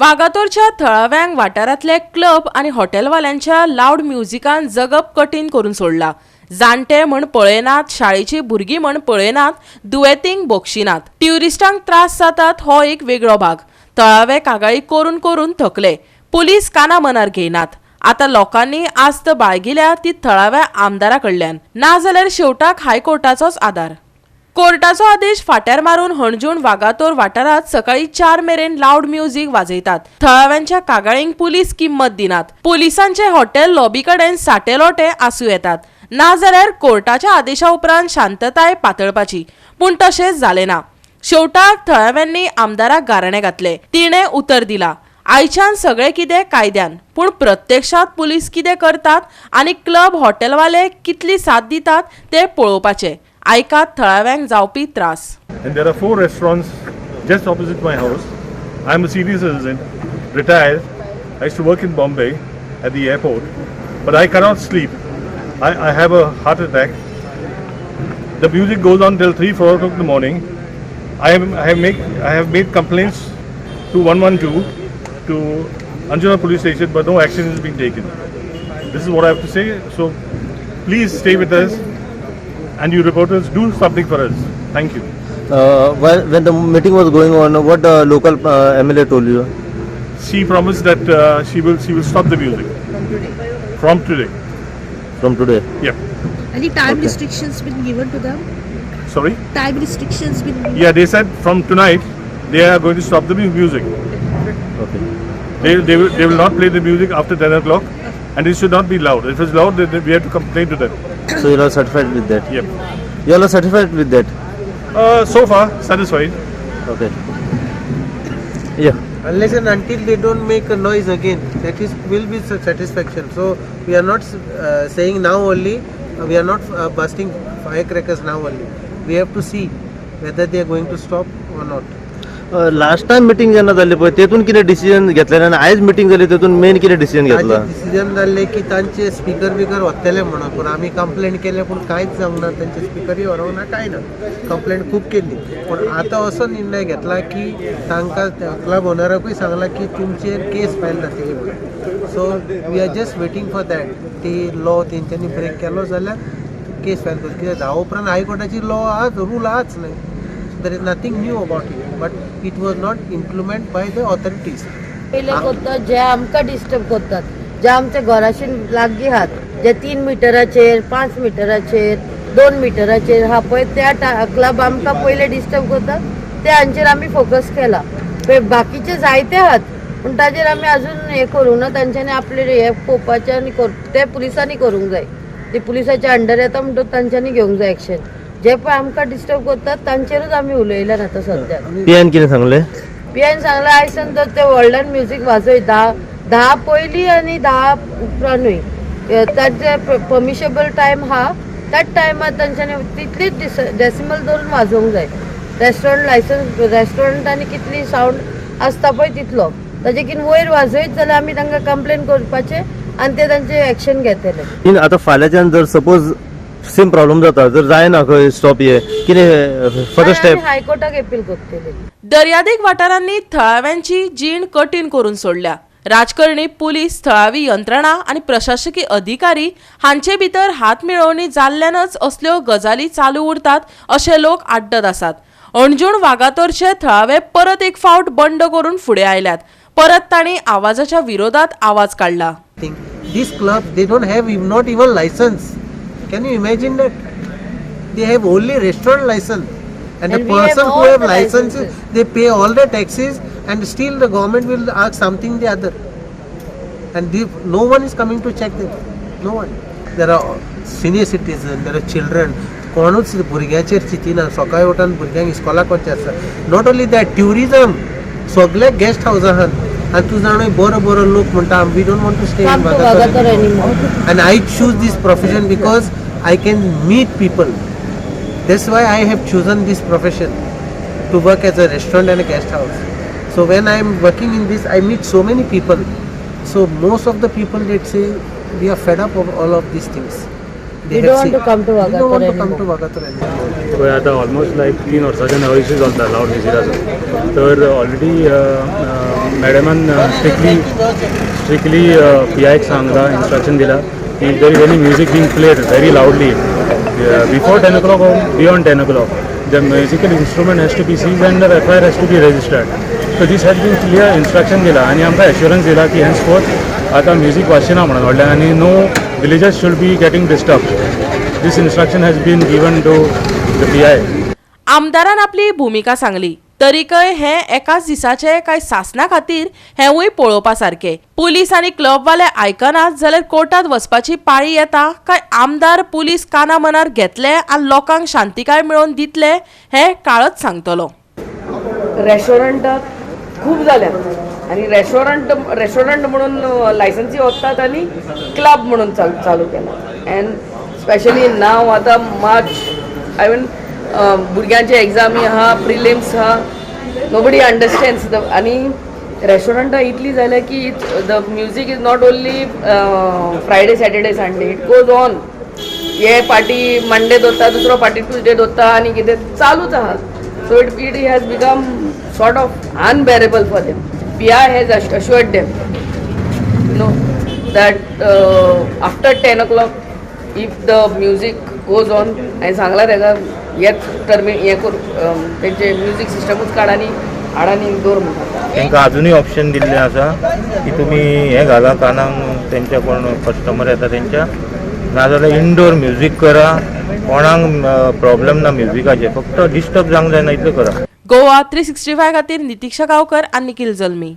वागातोरच्या थळाव्यांक वाठारांतले क्लब आनी हॉटेलवाल्यांच्या लावड म्युजिकान जगप कठीण करून सोडला. जाणटे म्हण पळयनात, शाळेची भुरगीं म्हण पळयनात, दुयेंतींक बोगशिनात, ट्युरिस्टांक त्रास जातात हो एक वेगळो भाग. थळावे कागाळी करून करून थकले, पुलीस काना मनार घेयनात. आतां लोकांनी आस्त बाळगिल्या ती थळाव्या आमदारा कडल्यान, नाजाल्यार शेवटाक हायकोर्टाचोच आदार. कोर्टाचो आदेश फाट्यार मारून हणजूण वागातोर वाठारांत सकाळी 4 मेरेन लावड म्युझिक वाजयतात. थळाव्यांच्या कागाळींक पुलीस किंमत दिनात. पुलिसांचे हॉटेल लॉबी कडेन साटे लोटे आसूं येतात, नाजाल्यार कोर्टाच्या आदेशा उपरांत शांतताय पातळपाची, पूण तशेंच जालें ना. शेवटाक थळाव्यांनी आमदाराक गाराणें घातलें. तिणें उतर दिला आयच्यान सगळें कितें कायद्यान, पूण प्रत्यक्षांत पुलीस कितें करतात आनी क्लब हॉटेलवाले कितली साथ दितात तें पळोवपाचें. आयकात थळाव्यांक जावपी त्रास. And there are four restaurants just opposite my house. I'm a senior citizen, retired. I used to work in Bombay at the airport, but I cannot sleep. I have a heart attack. The music goes on till 3, 4 o'clock in the morning. I have made complaints to 112, to Anjuna police station, but no action has been taken. This is what I have to say. So please stay with us, and you reporters, do something for us. Thank you. When the meeting was going on, what the local MLA told you? She promised that she will stop the music from today. From today? Yeah. Any time restrictions been given to them? Sorry. Time restrictions been given? Yeah, they said from tonight they are going to stop the music. They will not play the music after 10 o'clock, and it should not be loud. If it's loud, then we have to complain to them. So you are satisfied with that? Yep. You all are satisfied with that? So far, satisfied. Okay. Yeah. Unless and until they don't make a noise again, that is will be satisfaction. So we are not saying now only, we are not busting firecrackers now only. We have to see whether they are going to stop or not. Last time meeting जेन्ना जाल्ली पळय तेतून कितें decision घेतलें आनी आयज meeting जाली तेतून मेन कितें डिसिजन घेतला? डिसिजन जाल्लें की तांचे स्पिकर बिकर व्हरतले म्हणून, पूण आमी कंप्लेंट केले पूण कांयच जावंक ना. तांचे स्पिकरूय व्हरूंक ना, कांय ना. कंप्लेंट खूब केल्ली, पूण आतां असो निर्णय घेतला की तांकां क्लब ओनराकूय सांगलां की तुमचेर केस फायल जातली म्हणून. So we are just waiting for that. ती लॉ तेंच्यांनी ब्रेक केलो जाल्यार केस फायल करता, कित्याक धा उपरांत हायकोर्टाची लॉ आहाच, रूल आहाच न्हय. There is nothing new about it, but it was not implement by the authorities. पयले करतात जे आमकां डिस्टर्ब करतात, जे आमच्या घराशीन लागीं आहात, जे 3 मिटराचेर, 5 मिटराचेर, 2 मिटराचेर आहा पळय त्या क्लब आमकां पयले डिस्टर्ब करतात, ते हांचेर आमी फोकस केला. पळय बाकीचे जायते आहात पूण ताजेर आमी अजून हें करूंक ना. तांच्यांनी आपले हें पळोवपाचें आनी ते पुलिसांनी करूंक जाय. ते पुलिसाच्या अंडर येता म्हणटकच तांच्यांनी घेवंक जाय एक्शन. जे पळय आमकां डिस्टर्ब करतात तांचेरूच आमी उलयल्यात आतां सद्याक. पीएन कितें सांगलें? पियान सांगलां आयसान तर ते व्हडल्यान म्युजीक वाजय 10 पयलीं आनी 10 उपरांतूय. तांचे परमिशेबल टायम आहा त्याच टायमार तांच्यांनी तितलीच डेसिमल धरून वाजोवंक जाय. रेस्टॉरंट लायसन्स रेस्टॉरंटांनी कितली सावंड आसता पळय तितलो, ताजे किन वयर वाजयत जाल्यार आमी तांकां कंप्लेन करपाचें आनी ते तांचे एक्शन घेतले. इन आतां फाल्यांच्यान जर सपोज सेम प्रॉब्लम जाता, जर जायना खंय स्टॉप हे, कितें फर्दर स्टेप? हायकोर्टाक अपील करतले. दर्यादेग वाठारांनी थळाव्यांची जीण कठीण करून सोडल्या. राजकारणी, पुलीस, थळावी यंत्रणा आनी प्रशासकी अधिकारी हांचे भितर हात मेळोवणी जाल्ल्यानच असल्यो गजाली चालू उरतात अशे लोक आड्डत आसात. अणजूण वागातोरचे थळावे परत एक फावट बंड करून फुडें आयल्यात. परत तांणी आवाजाच्या विरोधात आवाज काडला. Thing. These clubs, they don't have not even license. Can you imagine that? They have only restaurant license. And the And we have person who all have the licenses, licenses. They pay all the taxes, and still the government will ask something the other. And no one is coming to check them. No one. There are senior citizens, there are children. कोणूच भुरग्याचेर चिंतिना. सकाळी उठून भुरग्यांक इस्कॉलाक वचचें आसता. Not only that, tourism सगळे guest हावसां आहात आनी तूं जाणा, बरो बरो लोक म्हणटा, we don't want to stay in Come to Vagator anymore. And I choose this profession because I can meet people. That's why I have chosen this profession, to work as a restaurant and a guest house. So when I am working in this, I meet so many people. So most of the people, they say we are fed up of all of these things. They We have don't want seen- to come to We don't Vagator want to come anymore. To Vagator anymore. पळय आतां almost लायक 3 वर्सांच्यान हो issue चलता loud म्युजिकाचो. तर already मॅडमान strictly strictly P आयक सांगला, instruction दिला की there is any music being played very loudly before 10 o'clock or beyond 10 o'clock, the musical instrument has to be seized and the FIR has to be registered. So this has been clear instruction दिला आनी आमकां एश्योरन्स दिला की हेन्सफोर्थ आतां music वाजचें ना म्हणून व्हडल्यान आनी no villagers should be getting disturb. This instruction has been given to the PI. आमदारान आपली भुमिका सांगली तरीकय हें एकाच दिसाचें काय सासना खातीर हेंवूय पळोवपा सारकें. पुलीस आनी क्लबवाले आयकनात जाल्यार कोर्टात वचपाची पाळी येता काय आमदार पुलीस काना मनार घेतले आनी लोकांक शांतिकाय मेळोवन दितले हें काळच सांगतलो. रेस्टॉरंटां खूब जाल्यात आनी रेस्टॉरंट रेस्टॉरंट म्हणून लायसन्सी वतात आनी क्लब म्हणून चालू चालू केला. अँड स्पेशली नाव आतां मार्च, I mean, भुरग्यांचे एग्जामी आहा, प्रिलिम्स आहा, नोबडी अंडरस्टँड्स the. आनी रेस्टॉरंटां इतलीं जाल्या की the music is not only Friday, Saturday, Sunday, it goes on. हे पार्टी मंडे दवरता, दुसरो पार्टी ट्युजडे दवरता आनी कितें चालूच आहा. So it has become sort of unbearable for them. PI has assured them that after 10 o'clock if the music goes on, हांवें सांगलां तेका हेच टर्मी हें कर, तेंचे म्युजीक सिस्टमूच काड आनी हाड आनी दवर म्हणटा. तांकां अजुनूय ऑप्शन दिल्लें आसा की तुमी हें घाला कानाक तेंच्या, कोण कस्टमर येता तेंच्या, नाजाल्यार इनडोर म्युजीक करा. कोणाक प्रॉब्लम ना म्युजिकाचेर, फक्त डिस्टर्ब जावंक जायना इतलें करा. गोवा 365 खातीर नितिक्षा गांवकर आनी निखिल जल्मी.